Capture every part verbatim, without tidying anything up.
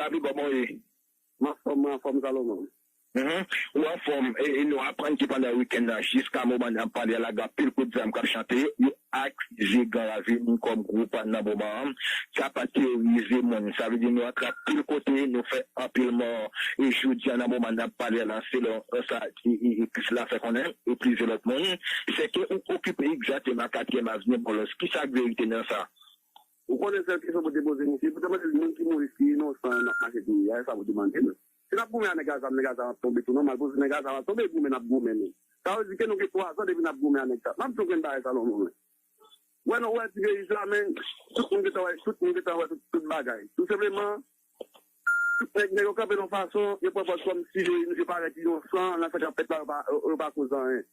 Abi, kòman w ye? M anfòm, mwen anfòm, Salomon. Mhm. Ou anfòm, e, e nou aprann ke pandan wikenn nan, jiska moman n ap pale a la, gen anpil kout zam k ap chante. Yo akize Gran Ravin kòm koupab nan moman an. Sa pa teyorize moun. Sa vle di nou antre anpil kote, nou fè anpil mò. E jodi a, nan moman n ap pale a la, selon, e, sa, e, e, e, la fè konnen, e plizyè lòt moun, se ke ou okipe egzakteman Katriyèm Avni Bòlòs. Kisa k verite nan sa? Ou konnen sèl kesyon pou te poze misye, pou te mande l moun ki mouri ki inosan an n ap mache touye a, e sa pou te mande l. Si n ap goumen a nèg a zam, nèg a zam ap tonbe tou nòmal, pou nèg a zam ap tonbe, goumen n ap goumen nou. Sa vle di ke nou gen twa zan depi n ap goumen a nèg sa. M ap di w gen bagay sa lòm mwen. Wè nou wè ti peyi sa, men tout moun gentan wè, tout moun gentan wè tout, tout bagay. Tou senpleman, tout nèg, nèg yo kanpe nan fason, yo pran pòz kòm si yo, yo parèt inosan nan sa k ap fèt la, yo pa, yo, yo pa koz anyen.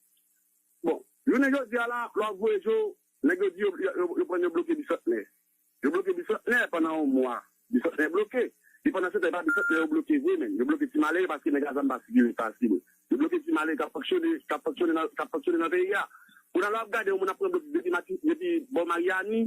Bon, jounen jodi a la, lè w ap voye je w, nèg yo di yo, yo, yo, yo pran yo bloke Bisantnè. Yo bloke Bisantnè pandan yon mwa. Bisantnè bloke. E pandan se tan, e pa Bisantnè yo bloke vre, men. Yo bloke Ti Malere paske nèg a zam pa sikile fasil. Yo bloke Ti Malere k ap fonksyone, k ap fonksyone nan, k ap fonksyone nan peyi a. Kounye a, lè w ap gade, yon moun ap pran blòk depi Mati, depi bò Maryani,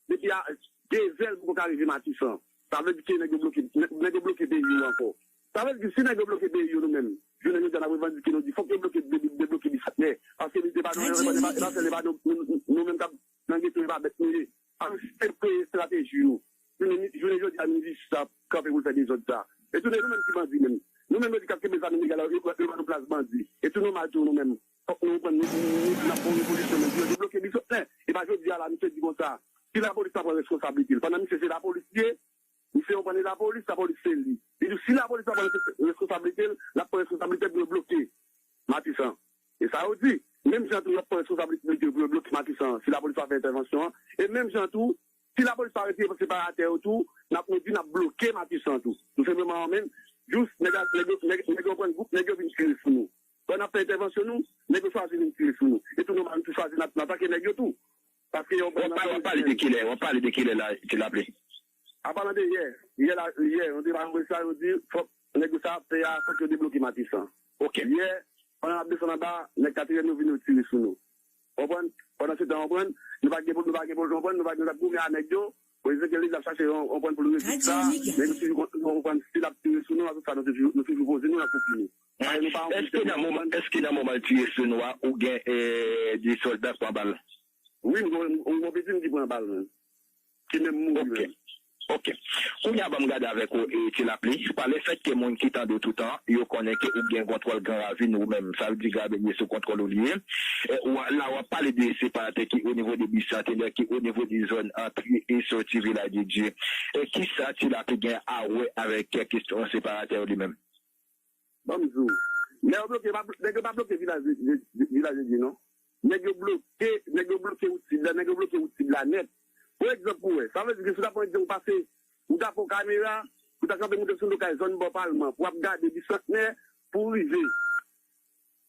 depi a Dezèl poko ka rive Matisan. Sa vle di ke nèg yo bloke, nèg, nèg yo bloke peyi yo ankò. Sa vle di ke si nèg yo bloke peyi yo, nou menm, jounen jodi a, n ap revandike, nou di fòk yo bloke, de-, debloke Bisantnè. Paske li te pa nou, e pa, e pa, e pa sèl, e pa nou, nou, nou, nou menm k ap nan geto, e pa bèt nou ye. Ann sèl kreye estrateji nou. Jounen, jounen jodi a, nou di sa kanpe pou l fè dezòd sa. E tou nou menm ki bandi menm. Nou menm yo di k ap kenbe zam ilegal la, yo, yo ba nou plas bandi. E tou nou mal tou nou menm. Fòk nou konprann nou, nou, nou di n ap fè yon revolisyon, men yo debloke Bisantnè. E pa jodi a la, misye di konsa, si lapolis pa pran reskonsablite l. Pandan misye se lapolis li ye, misye yon panne lapolis, lapolis se li. Li di si lapolis pa pran reskonsablite l, l ap pran reskonsablite l pou yo bloke Matisan. E sa yo di, menm jan tou, y ap pran reskonsablite yo pou yo bloke Matisan si lapolis pa fè entèvansyon an. E menm jan tou, si lapolis pa retire separatè yo tou, n ap, nou di n ap bloke Matisan tou. Tou senpleman, menm, jous nèg a, nèg yo, nèg, nèg yo pran gwoup, nèg yo vin tire sou nou. Pandan n ap fè entèvansyon nou, nèg yo chwazi vin tire sou nou. E tou nòmal, nou tou chwazi n ap, n atake nèg yo tou. Paske yo pran nan pale de kilè, w ap pale de kilè la, Ti Lapli? An palan de yè, yè la, yè, nou te pa konprann sa, yo di, fòk nèg yo sa ap fè a, fòk yo debloke Matisan. Ok. Yè, pandan n ap desann anba, nèg Katriyèm yo vin yo tire sou nou. Konprann? Pandan se tan, konprann, nou pa gen pou, nou pa gen pou, konprann, nou pa gen pou goumen a nèg yo. Bon, Ezekiel li ap chache yon, yon pwen pou l rezoud sa, men nou toujou konn, nou konprann si l ap tire sou nou, nan tout sa, nou toujou, nou toujou poze nou nan koki nou. Paske nou pa yon... Èske nan moman, èske nan moman l tire sou nou a, ou gen, eh, de sòlda pran bal? Wi, m gon, m gon piti m ki pran bal, men. Ki menm mouri menm. Ok. Kounye a, ban m gade avèk ou, e, Ti Lapli. Pa lefètke moun ki tande w toutan, yo konnen ke ou gen kontwòl Gran Ravin ou menm. Sa vle di Grabenye sou kontwòl ou li ye. E, w a, la, w ap pale de separatè ki o nivo de Bisantenè, ki o nivo de zòn antre e soti Vilaj de Dye. E kisa Ti Lapli gen a wè avèk kesyon separatè yo li menm? Ban m di w. Nèg yo bloke, pa, nèg yo pa bloke Vilaj de, de, de, Vilaj de Dye, non. Nèg yo bloke, nèg yo bloke wout sid la, nèg yo bloke wout sid la nèt. Pou egzanp, pou wè, sa vle di ke si w ta pran egzanp, ou pase, ou ta pran kamera, ou ta kanpe moute sou do kay zòn bò Palman, pou w ap gade Bisantnè, pou w rive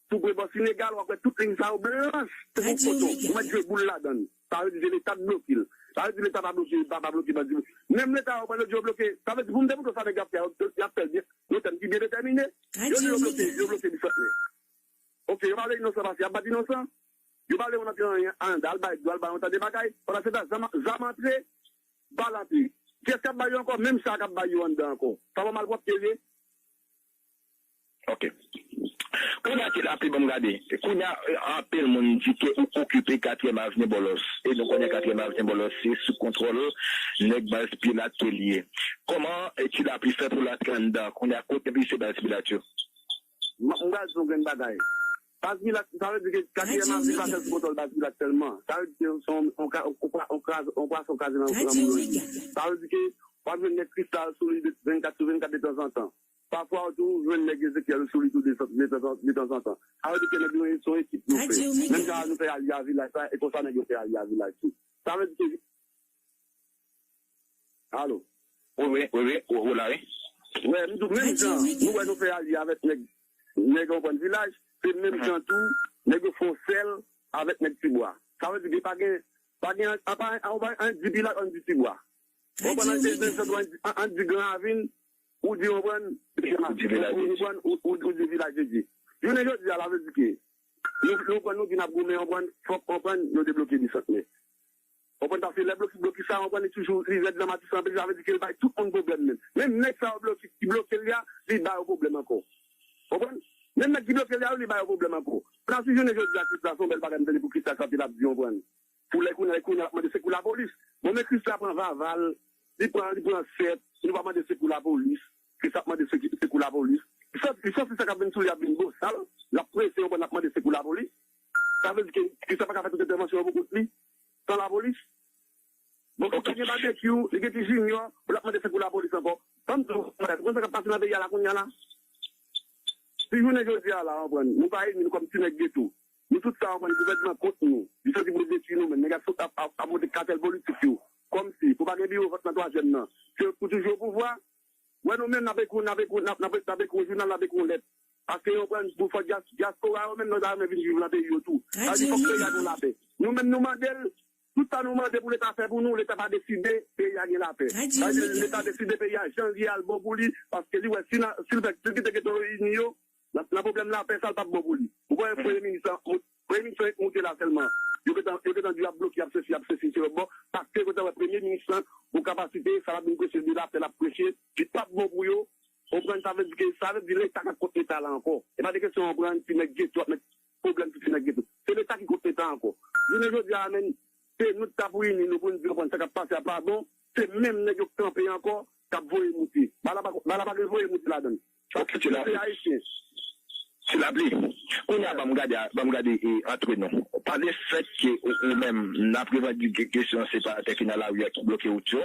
tou pre bò Senegal, w ap wè tout liy sa yo blanch, se yon koton. Ou mèt jwe boul ladan l. Sa vle di se Leta k bloke l. Sa vle di Leta pa bloke, pa, pa bloke bandi. Menm Leta yo pran yo di yo bloke. Sa vle di pou m te montre w sa nèg y ap fè, y ap fè l byen. Yon tèm ki byen detèmine. Yo di yo bloke, yo bloke Bisantnè. Ok, yo pa vle inosan pase, y ap bat inosan. Yo pa vle moun antre anyen anndan, al bay dlo, al bay yon tan de bagay. Pandan se tan, zam, zam antre, bal antre. Kiyès k ap bay yo ankò? Menm sa k ap bay yo anndan ankò. Sa pa malpwòpte l ye? Ok. Kounye a, Ti Lapli, ban m gade. Kounye a, anpil moun di ke ou okipe Katriyèm Avni Bòlòs. E nou konnen Katriyèm Avni Bòlòs se sou kontwòl nèg baz Pilat ke li ye. Kòman, e, Ti Lapli fè pou l antre anndan? Kounye a, kote pi se baz Pilat yo? M, m pral di w yon grenn bagay. Baz Pilat, sa vle di ke Katriyèm Avni pa sèl sou kontwòl baz Pilat sèlman. Sa vle di ke se yon, yon ka, yon kwa, yon kwa, yon kwason kraze nan, nan moun yo ye. Sa vle di ke w ap jwenn nèg Kristal sou li de vennkat sou vennkat detanzantan. Pafwa, w tou jwenn nèg Ezekyèl sou li tou detan, detan, detanzantan. Sa vle di ke nèg yo se yon ekip yo fè. Menm jan nou fè alye a vilaj la, e konsa nèg yo fè alye a vilaj tou. Sa vle di ke... Alo? Wi, wi, wi, wi, ou, ou la, wi. Wè, m di w, menm jan nou wè nou fè alye avèk nèg, nèg Anprann Vilaj, se menm jan tou, nèg yo fè yon sèl avèk nèg Tibwa. Sa vle di ke pa gen, pa gen, apa, apa, ann di Pilat, ann di Tibwa. Ou konprann, ann di, ann di Gran Ravin, ou di, ou konprann, ou di Vilaj de Dye. Ou, ou, ou di Vilaj de Dye. Jounen jodi a, la vle di ke nou, nou konprann, nou di n ap goumen, ou konprann, fòk, ou konprann, nou debloke Bisantnè. Konprann? Paske lè blokis, blokis sa, konprann, li toujou, li rèd nan Matisan anpil, sa vle di ke li bay tout moun pwoblèm menm. Menm nèg sa yo bloke, ki bloke l la, li ba yo pwoblèm ankò. Konprann? Menm nèg ki bloke l la, li ba yo pwoblèm ankò. Pandan si jounen jodi a, Krisla, se yon bèl bagay m tande pou Krisla, sa te l ap di, konprann. Pou lè kounye a, kounye a, l ap mande sekou lapolis. Bon, men Krisla pran vava l, li pran, li pran sèt, nou pa mande sekou lapolis. Krisla ap mande sekou, sekou lapolis. Li santi, li santi sa k ap vin sou li ap vin bosal, l ap prese, konprann, l ap mande sekou lapolis. Sa vle di ke Krisla pa ka fè tout entèvansyon an pou kont li, san lapolis. Bon, Krisla gen babekyou, li gen ti Junior, pou l ap mande sekou lapolis ankò. Ban m di w, frè, ou konn sa k ap pase nan peyi a la kounye a la? Si jounen jodi a la, konprann, nou pa enmi nou kòm ti nèg geto. Nou tout sa, konprann, gouvènman kont nou. Li santi pou l detwi nou menm. Nèg ap, ap, ap, ap monte katèl politik yo. Kòmsi, pou pa gen biwo vòt nan twazyèm nan. Se pou toujou o pouvwa. Wè nou menm, n ap ekri, n ap ekri, n ap, n ap, n ap ekri yon jounal, n ap ekri yon lèt. Paske yo pran pou fò dyas-, dyaspora yo menm, nou ta renmen vin viv nan peyi yo tou. Sa vle di fòk peyi a gen lapè. Nou menm, nou mande l, tout sa nou mande pou Leta fè pou nou, Leta pa deside, peyi a gen lapè. Sa vle di Leta deside peyi a jan l ye a l bon pou li, paske li wè si nan, si l fè, si l kite geto yo ini yo, nan, nan pwoblèm lapè sa l p ap bon pou li. Ou pa wè premye minis lan, premye minis lan moute la sèlman. Yo gentan, yo gentan di y ap bloke, y ap sesi, y ap sesi, se lòt bò. Paske yo gentan wè premye minis lan, gon kapasite, sa l ap vin preche de lapè, l ap preche, li p ap bon pou yo. Konprann sa vle di ke, sa vle di Leta k ap kont Leta la ankò. E pa de kesyon konprann ti nèg geto ap met pwoblèm sou ti nèg geto. Se Leta ki kont Leta ankò. Jounen jodi a menm, se nou t ap reyini nou pou n di konprann sa k ap pase a pa bon. Se menm nèg yo k kanpe ankò, k ap voye moute. Bagay la pa, bagay la pa gen voye moute ladan l. Ok, ti lapli. Ti lapli. Kounye a, ban m gade, ban m gade, e, antre nou. Pa de fèt ke ou, ou menm, n ap revandike kesyon separatè ki nan lari a ki bloke wout yo.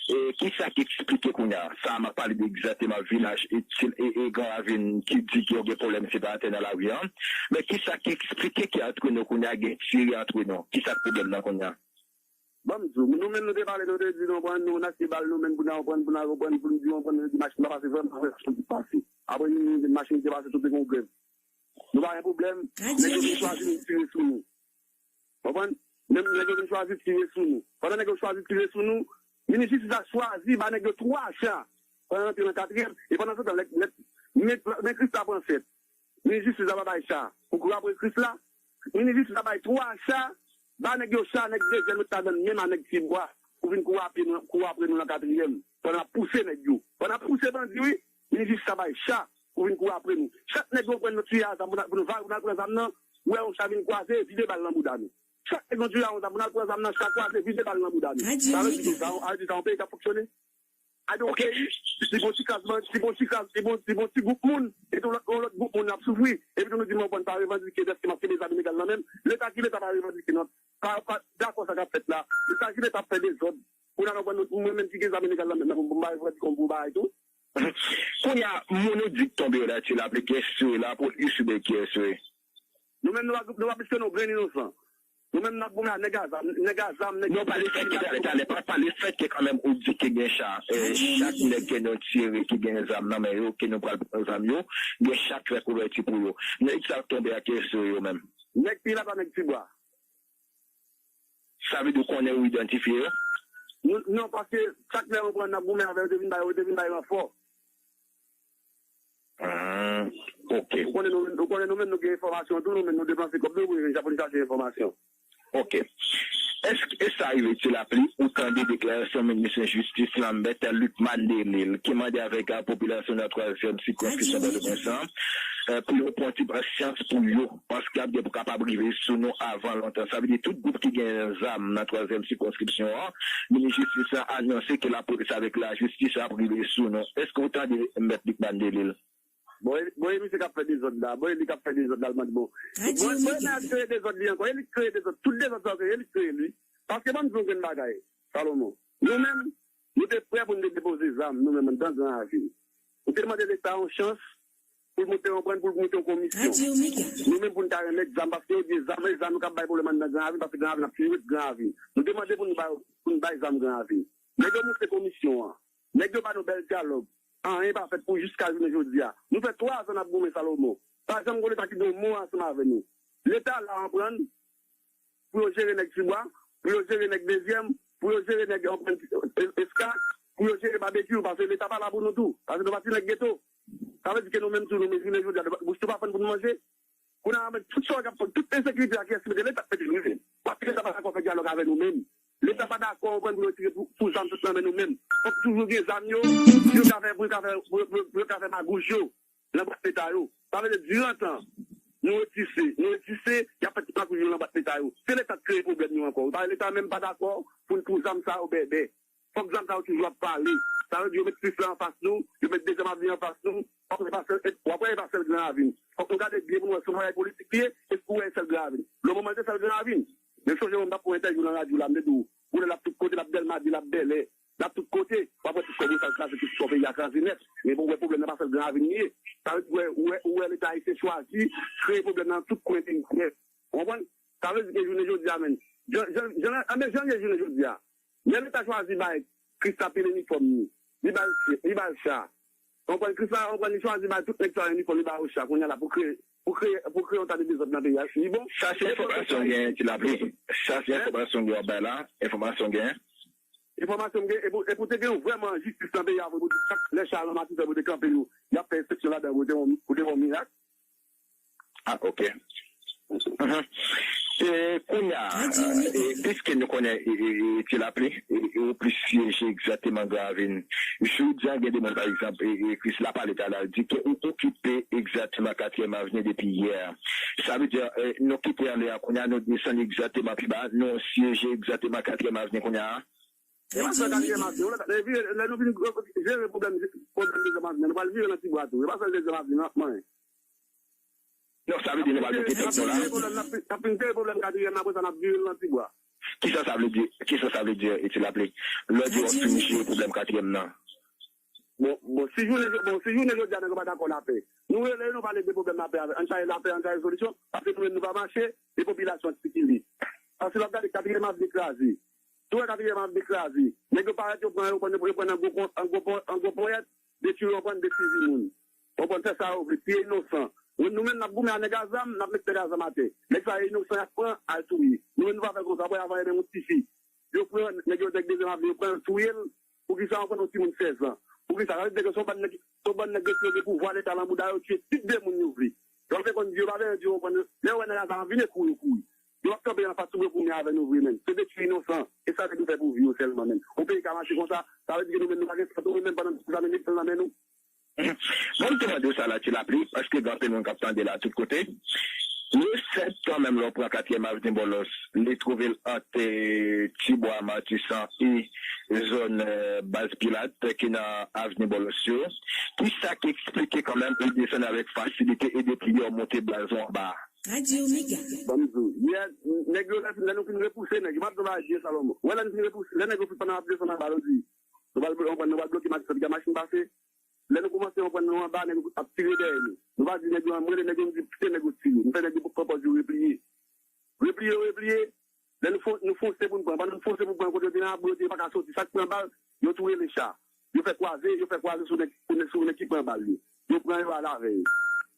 E, kisa ki eksplike kounye a? Sa, m ap pale de egzakteman vilaj e, e, e Gran Ravin ki di ke yo gen pwoblèm separatè nan lari a. Men kisa ki eksplike ke antre nou kounye a gen tire antre nou? Kisa k pwoblèm nan kounye a? Ban m di w, nou menm nou te pale, nou te di nou pran, nou, n achte bal nou menm pou n al pran, pou n al pran, pou n di nou pran, nou di machin pa pase, vrèman, vrèman, machin te pase. Apre, nou, nou, machin te pase, tout te gen yon grèv. Nou pa gen pwoblèm, nèg yo vin chwazi vin tire sou nou. Konprann? Menm nèg yo vin chwazi tire sou nou. Pandan nèg yo chwazi tire sou nou, minis jistis la chwazi ba nèg yo twa cha. Pandan antre nan katriyèm, e pandan se tan, lè, lè, men, men Krisla pran sèt. Minis jistis la pa bay cha pou kouri apre Krisla. Minis jistis la bay twa cha, ba nèg yo cha, nèg dezyèm yo t ladan l, menm a nèg Tibwa, pou vin kouri apre nou, kouri apre nou nan katriyèm. Pandan n ap pouse nèg yo. Pandan n ap pouse bandi, wi, minis jistis la bay cha pou vin kouri apre nou. Chak nèg yo pran nou tiye a zam pou n al, pou nou va, pou n al pran zam nan, ou wè yon cha vin kwaze, vide bal nan bouda nou. Chak nèg yo tiye a yon zam pou n al pran zam nan, cha kwaze, vide bal nan bouda nou. Sa vle di ki sa, sa vle di sa yon peyi k ap fonksyone? Ay, donk, ok, peyi, si bon ti kras, si bon ti kras, si bon, si bon ti gwoup moun, epi yon lòt, yon lòt gwoup moun ap soufri, epi tou nou di mwen konn pa revandike dèske m ap kenbe zam ilegal nan men m. Leta ki Leta pa revandike non. Pa, pa dakò sa k ap fèt la. Leta ki Leta ap fè dezòd. Kounye a nou konn nou, mwen menm ki gen zam ilegal nan men m nan, pou m pa revandike yon gwo bagay tou. Kounye a, moun ou di k tonbe yo la, ti lapli, kiyès yo ye la, polis oubyen kiyès yo ye? Nou menm nou pa, nou pa plis ke yon grenn inosan. Nou menm n ap goumen ak nèg a zam, nèg a zam, nèg. Non, pale fèt ke talè, talè, pa pale fèt ke kanmenm ou di ke gen cha, e, chak nèg ke nou tire ki gen zam nan men yo, ke nou pral pran zam yo, gen cha k fè kouvèti pou yo. Nèg sa k tonbe a kiyès yo ye yo menm? Nèg Pilat ak nèg Tibwa. Sa vle di ou konnen ou idantifye yo? Nou, non, paske chak lè nou pran n ap goumen avè yo, te vin bay, yo te vin bay ranfò. Ah, ok. Ou konnen nou, ou konnen nou menm nou gen enfòmasyon tou, nou menm nou depanse kòb nou pou nou vin pou nou chache enfòmasyon. Ok. Èske sa rive ti lapli ou tande deklarasyon minis jistis lan, Mèt Lucmane Delille, ki mande avèk popilasyon nan twazyèm sikonskripsyon Pòtoprens lan, eh, pou yo pran ti pasyans pou yo, paske ap gen pou kapab rive sou nou avan lontan. Sa vle di tout gwoup ki gen zam nan twazyèm sikonskripsyon an, minis jistis lan anonse ke lapolis avèk lajistis ap rive sou nou. Èske ou tande Mèt Lucmane Delille? Bon, e, bon, e misye k ap fè dezòd la. Bon, e li k ap fè dezòd la, l mande bon. Bon, bon, e misye kreye dezòd li ankò. E li k kreye dezòd. Tout dezòd sa yo kreye, e li k kreye l, wi. Paske ban m di w yon grenn bagay, Salomon. Nou menm, nou te prè pou nou te depoze zam, nou menm, anndan Gran Ravin. Nou te mande Leta yon chans pou l monte yon prann, pou l monte yon komisyon. Nou menm pou n ta remèt zam, paske yo di zam, e zam yo k ap bay pwoblèm anndan Gran Ravin, paske Gran Ravin ap fini ret Gran Ravin. Nou te mande pou n bay, pou n bay zam Gran Ravin. Nèg yo monte komisyon an. Nèg yo ba nou bèl dyalòg. Anyen pa fèt pou jiska jounen jodi a. Nou fè twa zan n ap goumen Salomon. Pa janm gon Leta ki di yon mo ansanm avè nou. Leta la anprann pou yo jere nèg Tibwa, pou yo jere nèg Dezyèm, pou yo jere nèg anprann Eska, pou yo jere Babekyou, paske Leta pa la pou nou tou. Paske nou pa ti nèg geto. Sa vle di ke nou menm tou, nou menm jounen jodi a, bouch tou pa fann pou nou manje. Kounye a, tout sa w ap, tout ensekirite a, kiyès ki mete l? Leta k mete l, wi. Paske Leta pa dakò fè dyalòg avè nou menm. Leta pa dakò, ou konprann, pou yo tire pou, pou zam sot nan men nou menm. Fòk toujou gen zam yo, pou yo ka fè, pou yo ka fè, pou, pou, pou yo ka fè magouj yo nan bwat Leta yo. Sa vle di, dirantan, nou retise, nou retise, y ap fè tout magouj yo nan bwat Leta yo. Se Leta k kreye pwoblèm yo ankò. Ou pa wè Leta menm pa dakò pou n pran zam sa yo bèbè. Fòk zam sa yo toujou ap pale. Sa vle di yo met Krisla anfas nou, yo met dezyèm avni anfas nou. W ap wè e pa sèl, w ap wè e pa sèl Gran Ravin. Fòk nou gade byen pou nou wè si yon bagay politik li ye, e si w wè e sèl Gran Ravin. Lè moman l te sèl Gran Ravin. Men sonje mwen m t ap fè yon entèvyou nan radyo la, m te di w, kounye a l ap tout kote, l ap Dèlma de, l ap Bèlè, l ap tout kote. W ap wè tout kòb yo sal kraze, tout kòb peyi a kraze nèt. Men bon, w wè pwoblèm nan pa sèl Gran Ravin li ye. Sa vle di w wè, w wè, w wè Leta ayisyen chwazi kreye pwoblèm nan tout kwen peyi a nèt. Ou konprann? Sa vle di ke jounen jodi a menm, jan, jan, jan, anben, jan l ye jounen jodi a, lè Leta chwazi bay Christapin inifòm li, li ba l, li ba l cha. Ou konprann? Christa, ou konprann, li chwazi bay tout nèg sa yo inifòm, li ba yo cha. Kounye a la, pou kreye, pou kreye, pou kreye yon ta de dezòd nan peyi a, li bon? Sa se enfòmasyon w genyen, Ti Lapli. Sa se enfòmasyon w ap bay la, enfòmasyon w genyen. Enfòmasyon m gen, e pou, e pou te gen yon vrèman jistis nan peyi a vre, pou di chak lè cha yo nan Matisan pou te kanpe yo, y ap fè enspeksyon ladan, pou te yon, pou te yon mirak. Ah, ok. Mhm. E kounye a, e, piske nou konnen, e, e, e, Ti Lapli, e, e, ou plis siyeje egzakteman Gran Ravin. Jodi a, gen de moun, pa egzanp, e, e, Krisla pale talè, l di ke ou okipe egzakteman Katriyèm Avni depi yè. Sa vle di, e, nou kite anlè a, kounye a, nou desann egzakteman pi ba, nou siyeje egzakteman Katriyèm Avni kounye a. E pa sèl Katriyèm Avni, lè, lè nou vin jere pwoblèm, pwoblèm dezyèm avni, nou pral vire nan Tibwa tou. E pa sèl dezyèm avni, n ap manyen. Non, sa vle di nou pral mete tèt nou la. N ap fin jere pwoblèm, n ap fin jere pwoblèm katriyèm nan, apre sa, n ap vire l nan Tibwa. Kisa sa vle di? Kisa sa vle di, Ti Lapli? Lè w di w ap fin jere pwoblèm katriyèm nan. Bon, bon, si jounen, bon, si jounen jodi a nèg yo pa dakò lapè, nou rele yo, nou pale de pwoblèm lapè avè, ann chache lapè, ann chache solisyon, paske nou menm nou pa mache, e popilasyon an ki li. Paske lè w ap gade Katriyèm Avni kraze, tou wè Katriyèm Avni kraze, nèg yo parèt, yo pran, yo pran, yo pran nan gwo pon, an gwo pon, an gwo ponyèt, detwi, yo pran detwi vi moun. Yo pran fè sa yo vle, tiye inosan. Nou, nou menm n ap goumen a nèg a zam, n ap met nèg a zam atè. Nèg sa yo inosan, y ap pran, al touye. Nou menm nou pa fè konsa, apre avan, e menm yon tifi. Yo pran, nèg yo nèg dezyèm avni, yo pran, yo touye l. Poukisa yo pran yon timoun sèz an? Poukisa? Sa vle di ke se yon bann nèg, se yon bann nèg ki gen pouvwa Leta nan bouda yo, tiye tout de moun yo vle. Yo pa konn di, yo pa bezwen di yo konn, lè yo wè nèg a zam ap vini, kouri, yo kouri. Yo p ap kanpe anfas tou pou yo goumen avè nou vre menm. Se detwi inosan. E sa nèg yo fè pou vi yo sèlman menm. Yon peyi ka mache konsa, sa vle di ke nou menm nou pa gen sant, nou menm pandan nou zam nan men nou. Bon, m te mande w sa la, Ti Lapli, paske gen anpil moun k ap tande la tout kote. Lefèt kanmenm lè w pran Katriyèm Avni Bòlòs, li twouve l ant, eh, Tibwa, Matisan e zòn, eh, Baz Pilat ki nan Avni Bòlòs yo. Kisa ki eksplike kanmenm ou desann avèk fasilite e depi yè w monte baz ou anba? Radyo Mega. Ban m di w, yè, nèg yo, lè, lè nou fin repouse nèg yo, m ap di w bagay byen, Salomon. Wè, lè nou fin repouse, lè nèg yo fin pandan ap desann anba, yo di, nou pral, nou pral bloke Matisan, piga machin pase. Lè nou kòmanse, nou pran nou anba, nèg yo ap tire dèyè nou. Nou pa di nèg yo, m rele nèg yo, m di, kite nèg yo tire. M fè nèg yo pran pòz yo repliye. Repliye, yo repliye. Lè nou fon-, nou fonse pou n pran. Pandan nou fonse pou n pran, kote yo te nan abri, yo te pa ka soti. Sa k pran bal, yo tou rele cha. Yo fè kwaze, yo fè kwaze sou nèg, sou nèg, sou nèg ki pran bal yo. Yo pran yo al avè yo.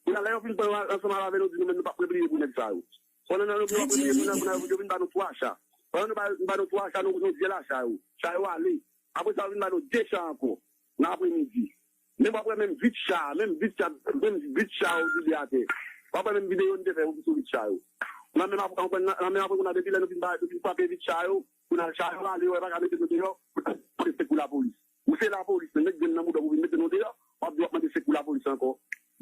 Kounye a, lè yo fin pran yo al ansanm al avè nou, di nou menm nou p ap repliye pou nèg sa yo. Pandan nou, nou p ap repliye pou nèg, pou nèg yo vin ba nou twa cha. Pandan nou ba, ba nou twa cha, nou, nou dyèl a cha yo. Cha yo ale. Apre sa, yo vin ba nou de cha ankò nan apremidi. Men w ap wè menm vit cha, menm vit cha, menm vit cha yo vide atè. W ap wè menm videyo n te fè sou vit cha yo. Nan menm ap-, nan, nan menm aprè kounye a, depi lè nou fin ba, nou fin frape vit cha yo, kounye a cha yo ale, yo pa ka mete nou deyò, pou nou pote sekou lapolis. Ou se lapolis, men met grenn nan bouda w pou vin mete nou deyò, w ap di w ap mande sekou lapolis ankò.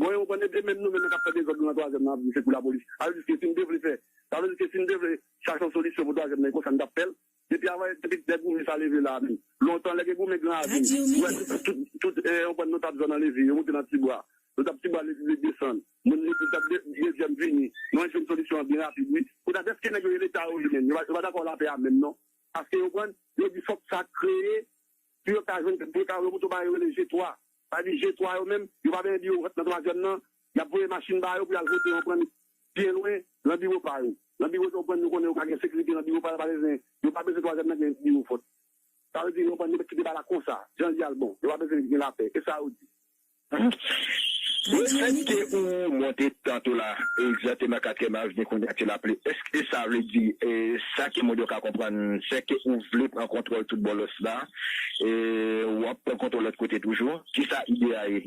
Bon, e w konn, e menm nou menm k ap fè dezòd nou nan twazyèm nan ap di sekou lapolis. Sa vle di ke si n te vle fè, sa vle di ke si n te vle chache yon solisyon pou twazyèm nan, e konsa n t ap fè l. Depi avan, depi lè goumen sa leve la menm. Lontan, lè gen goumen Gran Ravin, ou wè tout, tout, tout, eh, w konprann, notab zòn nan leve, yo monte nan Tibwa. Notab Tibwa leve, desann. Moun li, notab de-, dezyèm vini. Nou jwenn solisyon an byen rapid, wi. Kounye a, dèske nèg yo ye Leta yo ye menm. Yo pa, yo pa dakò lapè a menm, non. Paske yo konprann, yo di fòk sa kreye, pou yo ka jwenn, pou yo ka remonte yon bagay yo rele G twa. Sa vle di G twa yo menm, yo pa bezwen di yo vòt nan twazyèm nan, y ap voye machin ba yo pou y al vote, yo pran byen lwen, nan biwo pa yo. Nan biwo yo pran, nou konnen yo ka gen sekirite nan biwo pa yo, pa bezwen, yo pa bezwen twazyèm nan gen biwo vòt. Sa vle di yo pran, yo kite bagay la konsa, jan l ye a l bon, yo pa bezwen gen lapè, e sa yo di. Lefètke ou monte tant ou la, egzakteman katriyèm avni kounye a Ti Lapli, èske sa vle di, e, sa ke moun yo ka konprann, sèke ou vle pran kontwòl tout bòlòs la, e, w ap pran kontwòl lòt kote toujou? Kisa ide a ye?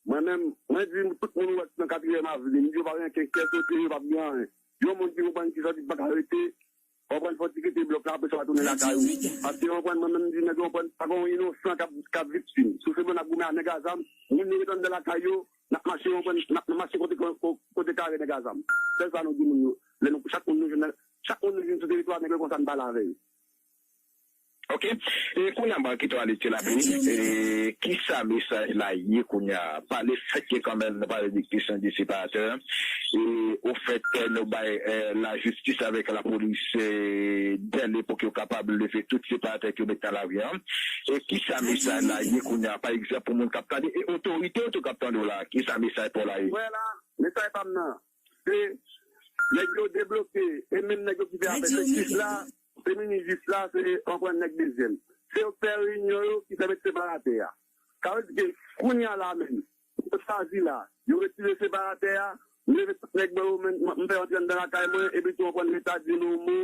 Mwen menm, mwen di tout moun ou wè ki nan katriyèm avni, m di yo pa gen ankenn kè sote, yo p ap gen anyen. Yon moun ki konprann ki sòti pa ka rete, Ou konprann, fò ti kite blòk la, apre sa w a tounen lakay ou. Paske ou konprann, mwen menm m di nèg yo, ou konprann, pa gen yon inosan k ap, k ap viktim. Si w se bon n ap goumen a nèg a zam, moun yo ret anndan lakay yo, n ap mache, ou konprann, n ap mache kote, kote, kote kare nèg a zam. Sèl sa nou di moun yo, lè nou, chak moun nou jwenn, chak moun nou jwenn sou teritwa, nèg yo konsa n pale avè yo. Ok. E kounye a m pral kite w ale Ti Lapli. E kisa mesaj la ye kounye a? Pale fèt ke kanmenm nou pale de kesyon de separatè. E ofèt nou bay lajistis avèk lapolis dè lepòk yo kapab leve tout separatè ke yo met nan lari a. E kisa mesaj la ye kounye a? Pa egzanp, pou moun k ap tande, e otorite yo tou k ap tande w la, kisa mesaj pa w la ye? Wè la, mesaj pa m nan, se nèg yo debloke, e menm nèg yo ki fè afè se jis la, se minis jis la, se ankò nèg dezyèm. Se yo k fè reyinyon yo ki fè met separatè a. Sa vle di ke kounye a la menm, yo chwazi la, yo retire separatè a, m leve tout nèg mwen yo, m fè yo antre anndan lakay mwen, epi tou ankò Leta di nou yon mo,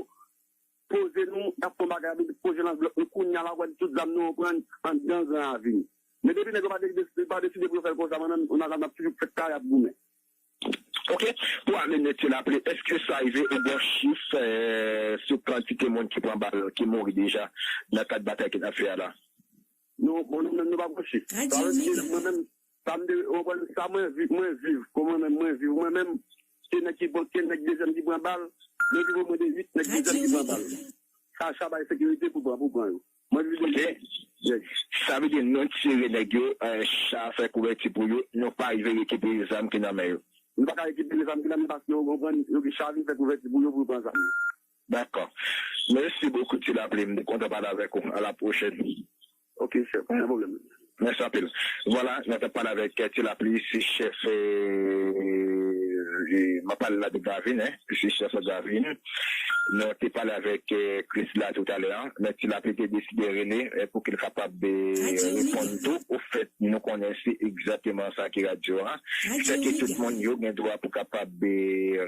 poze nou, y ap fè yon bagay, epi poze lanvlòp nou, kounye a la, w ap wè tout zam nou yo pran anndan Gran Ravin. Men depi nèg yo pa deside, pa deside pou yo fè l konsa, mwen menm, m ap toujou fè kare ap goumen. Ok. Pou ale Ti Lapli, èske sa rive ou gen chif sou kantite moun ki pran bal, ki mouri deja nan kad batay ke n ap fè a la? Non, bon, nou menm nou pa pran chif. Sa vle di ke mwen menm, sa m te, ou konprann, sa mwen viv, mwen viv, kon mwen menm mwen viv, mwen menm, se nèg ki pran, se nèg dezyèm ki pran bal, mwen viv omwen de uit nèg dezyèm ki pran bal. Sa, sa bay sekirite pou pran, pou pran yo. Mwen di deja. Sa vle di nou tire nèg yo, cha fè kouvèti pou yo, nou pa rive rekipere zam ki nan men yo. Nou pa ka rekipere zam ki nan men paske yo konprann, yo gen cha vin fè kouvèti pou yo, pou yo pran zam yo. Dakò. Mèsi bokou Ti Lapli, m te kontan pale avèk ou. A la pwochèn. Ok chèf, pa gen pwoblèm. Mèsi anpil. Vwala, nou t ap pale avèk Ti Lapli, se chèf, m ap pale la de Gravin, en, se chèf Gravin. Nou te pale avèk Krisla toutalè, men Ti Lapli te deside rele pou ke l kapab reponn tou. Ofèt, nou konnen se egzakteman sa ki radyo a. Fè ke tout moun yo gen dwa pou kapab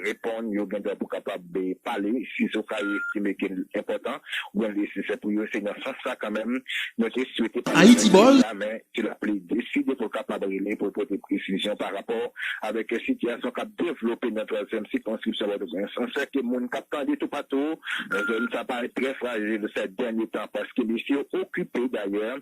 reponn, yo gen dwa pou kapab pale, si zoka yo estime ke l enpòtan, oubyen l nesesè pou yo, se nan sans sa kanmenm, nou te swete pale avèk li la, men Ti Lapli deside pou l kapab rele pou l pote presizyon pa rapò avèk sitiyasyon k ap devlope nan twazyèm sikonskripsyon Pòtoprens. An sè ke moun k ap tande toupatou, zòn sa parèt trè frajil sè dènye tan, paske mesye yo okipe dayè